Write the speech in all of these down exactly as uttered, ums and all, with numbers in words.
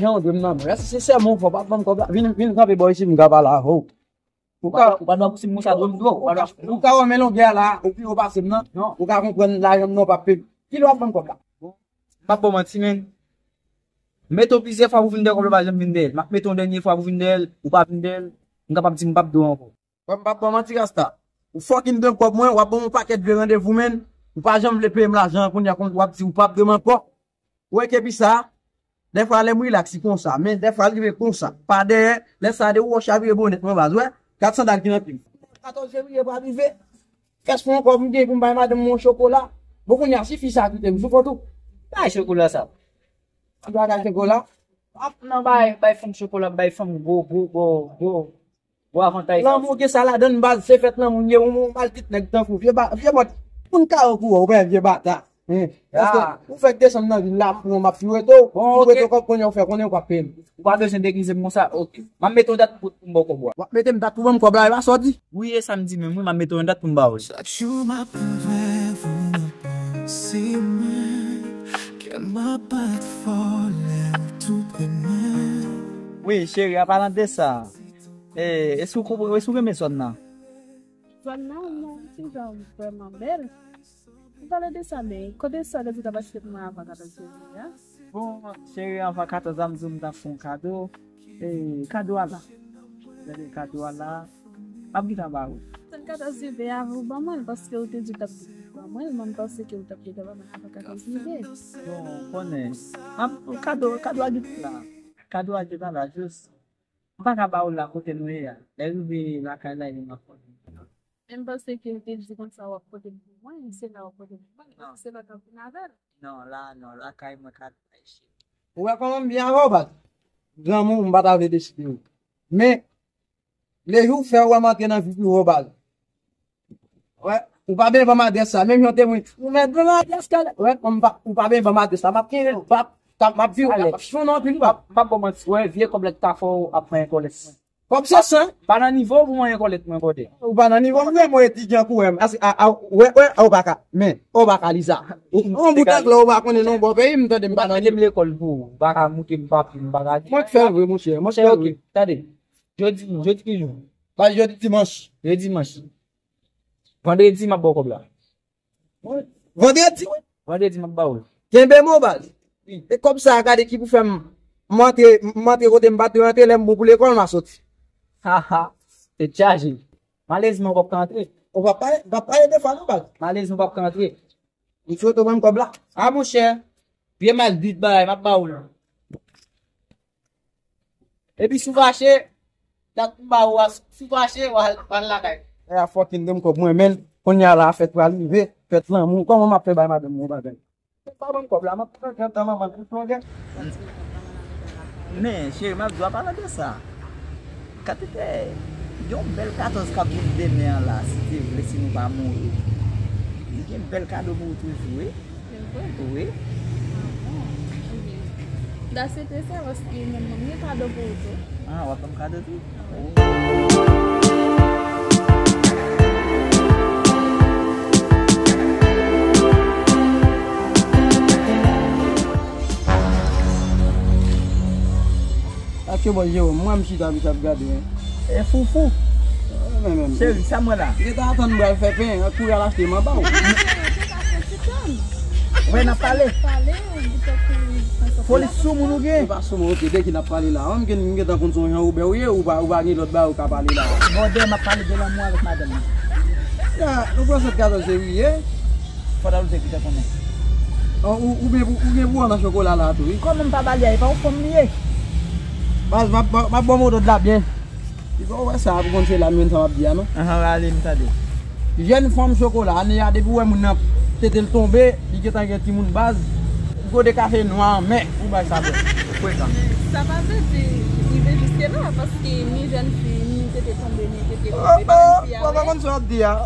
Jan w dwe m nan, men si sensèman w fè, w pa ban m kòb la, vin, vin kanpe bò isit, m ka pale avè w. Ou ka, ou pa dwe pouse m konsa, dwe m dwe, ou pa dwe. Ou ka wè men longè la, ou pi wo pase m nan. Non. Ou ka konprann lajan m nan, w p ap peye m. Kilè w ap ban m kòb la? M p ap ba w manti, menn. M mete w plizyè fwa pou vin dèyè kòb la, ou pa janm vin dèyè l. M ap mete w yon dènye fwa pou vin dèyè l, ou pa vin dèyè l. M kapab di m p ap dwe w ankò. Wè, m p ap ba w manti, Rasta. Ou fucking dwe m kòb mwen, w ap ban m yon pakèt vye randevou, menn. Ou pa janm vle peye m lajan an, kounye a w ap di ou p ap dwe m ankò. Ou wè kepi sa a? Dèfwa lè m rilaks, li konsa, men dèfwa l rive konsa. Pa dèyè, lè sa a, depi w wè w chavire bonèt mwen, baz, wè. Gad sandal ki nan pye m. Katòz fevriye pral rive. Kès mwen ankò pou m gen pou m bay madanm mwen yon chokola. Bon, kounye a, si fi sa a kite m sou kont ou. Bay chokola sa. Ou pa ka chokola? Ap nan bay, bay fanm chokola, bay fanm gwo, gwo, gwo, gwo, gwo avantay sa. Lanmou gen sa ladann, baz, se fèt lanmou l ye, ou, ou mal tèt nèg tankou vye ba-, vye mòt. Moun ka yo kou ou, ben, vye bata. Hein. Paske ou fèk desann nan vil la, pou m ap fure to, ou fure to kòb kounye a ou fè konnen ou p ap peye m. Ou pa bezwen degize m konsa, oke. M ap mete yon dat pou, pou m ba w kòb ou a. W ap mete m dat pou ban m kòb la, e pa sa w di? Wi, e sa m di menm, wi, m ap mete yon dat pou m ba w li. Chak jou m ap revè pou nan panse mwen, kè m ap bat fò lè w tou pre mwen. Wi, cheri, an palan de sa, e, èske w konprann, èske w renmen zòn nan? Zòn nan, non, ti jan vrèman bèl. Ou pale de sa, men kote sa depi w t ap achte pou mwen avan katòz fevriye a? Bon, cheri, avan katòz a, m di w m t ap fè yon kado. E, kado a la. Gade kado a la. M ap gentan ba ou. Sèl katòz rive a, ou ban mwen l, paske ou te di w t ap ban mwen l, mwen m panse ke ou t ap gentan ban mwen l avan katòz rive. Bon, konnen. M ap, kado, kado a gentan la. Kado a gentan la, jis. M pa ka ba ou l la kote nou ye a. Lè rive lakay la, e m ap pote. Men m panse ke ou te di konsa w ap pote l pou mwen, se la w ap pote l pou mwen, paske se lòt w ap vin avè l. Non, la, non, lakay mwen ka bay cheri. Ou wè kòman m byen avè w, baz? Granmoun, m pa ta vle deside w. Men, lejou fè w wè m antre nan vi pi wo, baz. Wè, ou pa byen ban m adrès sa, menm jan w te mwen. Ou mèt ban m adrès, kalè. Wè, m pa, ou pa byen ban m adrès la, m ap kenbe l, m ap, m ap viv, m ap fon nan anpil, m ap, m ap ba w manti, wè, vye kòb la ki ta fè w ap manyen kòlèt mwen. Kòb se san. Pa nan nivo w pou manyen kòlèt mwen, brother. Ou pa nan nivo m, vre, mwen etidyan kou wè m. Ase, a, a, wè, wè, a, ou pa ka. Men, ou pa ka li sa. Ou, on bout anglè, ou pa konnen non, bò peyi m, tande m pa nan nivo. Ou pa mete m lekòl pou ou. Ou pa ka moute m papye, m pa ka li. Mwen k fè l vre, monchè. Mwen k fè l vre. Tande. Jodi, jodi ki jou? Pa jodi, dimanch. Jodi, dimanch. Vandredi, m ap ba w kòb la. Vandredi, wi. Vandredi, m ap ba w l. Kenbe m, baz. Wi. E kòb sa a, gade ki pou fè m, m antre, m antre kote m pa t dwe antre, lè m bon pou lekòl, m a soti. Ha, ha. Tèt chaje. Malezman, w p ap ka antre. Ou p ap pale, w p ap pale de fwa non, baz. Malezman, w p ap ka antre. M sot ou ban m kòb la. A, monchè. Pye mal dit bagay, m ap ba w l. Epi si w fache, dat m ba ou a, si w fache, w al, w al lakay. E a fucking dwe m kòb mwen, men kounye a la, fèt pral rive, fèt lanmou. Kòman m ap fè bay madanm mwen bagay? Fèt pa ban m kòb la, m ap pran tan manman l pou longan. Men, cheri, m ap di w, an palan de sa, katite yon bèl katòz k ap vin demen an la, si Dye vle, si nou pa mouri. Li gen bèl kado pou ou toujou, wi. Se vre? Wi. Ah bon? Ok. M ta swete sa, paske menm mwen, m gen kado pou ou tou. Ah, w ap ban m kado tou? Ah, wi. Atchè bò Jewòm, mwen m chita, m ap gade, hein. E foufou. Cheri, sa m wè la? Gentan atann m pral fè pen, an kouri al achte m anba w. Wè, n ap pale. Foli sou moun ou gen? E pa sou mwen, oke, de ki n ap pale la? M gen, m gentan konn se yon jan Wobè ou ye, ou pa, ou pa gen lòt bagay ou ka pale la. Bòdè, m ap pale de lanmou avèk madanm mwen. Ya, nou pran sèt katòz fevriye. Fò ta oule te konnen. Ou, ou, ou gen pou, ou gen pou wè nan chokola la tou, wi. Kòman m pa ba li a, e pa yon fanm li ye? Baz, m ap, m ap ba w mo dòd la byen. Li fè w wè sa, pou konn se la m jwenn sa m ap di a, non. Ahan, rale m tande. Jèn fanm chokola, ane a, depi w wè moun nan tete l tonbe, li gentan gen timoun baz. Gode kafe nwa anmè, ou bay sa bwè. Frekan. Sa pa vle di rive jiske la, paske ni jèn fi, ni tete tonbe, ni tete tonbe. Oh, oh, pa menm fi a, w pa konn sa w ap di a.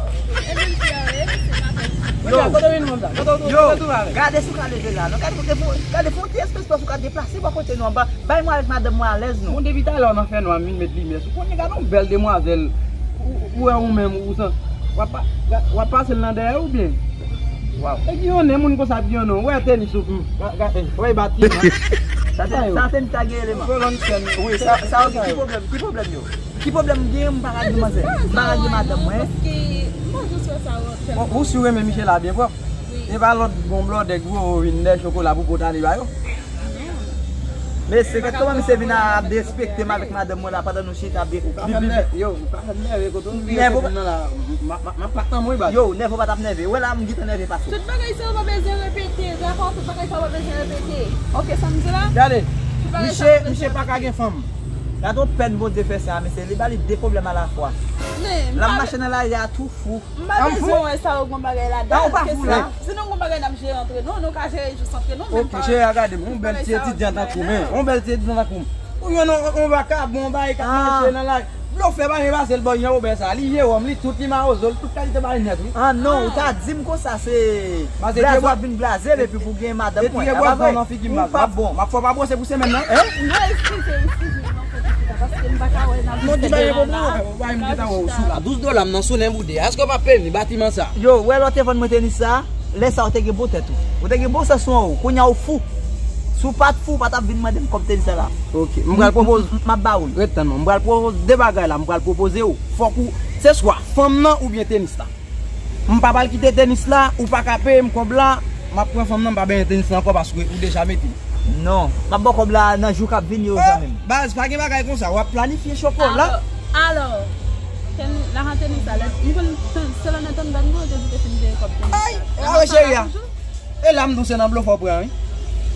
E menm fi a, wi, se pa menm. Yo, kote w vin wè m la? Kote w, yo, kote w vin wè m la? Gade si w ka leve la, non? Gade kote pou, gade pou ti espès pòs ou ka deplase bò kote nou anba. Bay mwen avèk madanm mwen alèz, non? Bon, depi talè w nan fènwa, m vin met limyè sou. Kounye a gade yon bèl demwazèl ou, ou wè ou menm, ou san, w ap pa, w ap pase l nan dèyè oubyen? Waw. E giyonnen, moun konsa ap giyonnen, w wè tenis ou, hmm, ga-, ga-, wè bati, non? Sa te, sa te ta gen eleman. Wi, sa, sa, ok, ki pwoblèm? Ki pwoblèm yo? Ki pwoblèm m gen? M pa ka gen manzè. M pa ka gen madanm mwen. Paske m pa jis wè sa yo tèlman. Ou si w renmen Michela byen pwòp. Wi. E pa lòt bon blòdè gwo vin dèyè chokola pou pot ale ba yo. Men se kèk kòman misye vin ap derespekte m avèk madanm mwen la pandan nou chita ap byen. Yo, ou pa fè m nève kote w rive kote m nan la. M ap bat nan mwen baz. Yo, nève ou pa t ap nève. Ou wè la m gentan nève pase w. Tout bagay sa yo pa bezwen repete. Dakò, tout bagay sa yo pa bezwen repete. Ok, sa m di la? Gade, misye, misye pa ka gen fanm. Gade yon pèn Bondye fè sa, mesye, li ba li de pwoblèm alafwa. L ap mache nan lari a tou fou. M pa bezwen wè sa yo gon bagay ladan. An, ou pa fou la. Si nou gon bagay n ap jere antre nou, nou ka jere jis antre nou, men pa. Ok, cheri a gade m, yon bèl ti etidyan tankou men, yon bèl ti etidyan tankou m. Ou jwenn yon, yon vakabon, yon bagay k ap mache nan lari. Blofè pa janm pase l bò Jan Wobè sa. Li Jewòm, li tout, li mawozo, li tout kalite bagay nèt, wi. Ah non, ou ta di m konsa se blaze w ap vin blaze m epi pou gen madanm mwen. Retire bwòs nan figi m, baz. Ou pa bon. M ap fè w pa bwose pou semèn nan. Non, eskize, eskize, non, fè pita, paske m pa ka wè n ap vin fè dera la. Ou pa menm gentan wè ou sou la. Douz dola m nan sou nen boude. Èske w pa peye m batiman sa? Yo, ou wè lè w te vann mwen tenis sa, lè sa ou te gen bon tèt ou. Ou te gen bon sans ou an ou. Kounye a ou fou. Si w pa t fou, ou pa t ap vin mande m kòb tenis sa la. Ok, m pral pwopoze. M ap ba ou l. Ret tann mwen. M pral pwopoze de bagay la, m pral pwopoze w. Fòk ou, se swa fanm nan oubyen tenis la. M pa pral kite tenis la, ou pa ka peye m kòb la, m ap pran fanm nan, m pa benyen tenis la ankò paske ou deja mete m. Non, m ap ba w kòb la nan jou k ap vini yo, zanmi m. Baz, pa gen bagay konsa, w ap planifye chokola. Alò, alò, ten-, lajan tenis la, lè, m konn tann, se lè nan tann bag mwen, yo te di te fin peye kòb tenis la. Ay, a wè cheri a. E la m di w se nan blofè w pran, wi.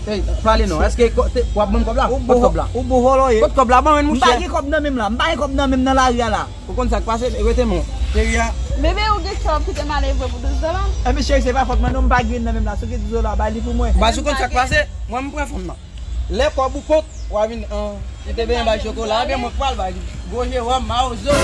Ey, pale non, èske w ap ban m kòb la? Kot kòb la? Ou bon vòlò ye. Kot kòb la? Ban mwen, monchè. M pa gen kòb nan men m la, m pa gen kòb nan men m nan lari a la. Ou konn sa k pase? Rete non. Cheri a. Bebe, ou gen kè w ap kite m ale vre pou douz dola? Enben cheri, se pa fòt mwen non, m pa gen nan men m la. Si w gen douz dola, bay li pou mwen. Baz, ou konn sa k pase? Mwen, m pran fanm nan. Lè kòb ou kont, w a vin an. Li te benyen bay chokola, enben mwen k pral bay li. Gwo Jewòm, mawozo.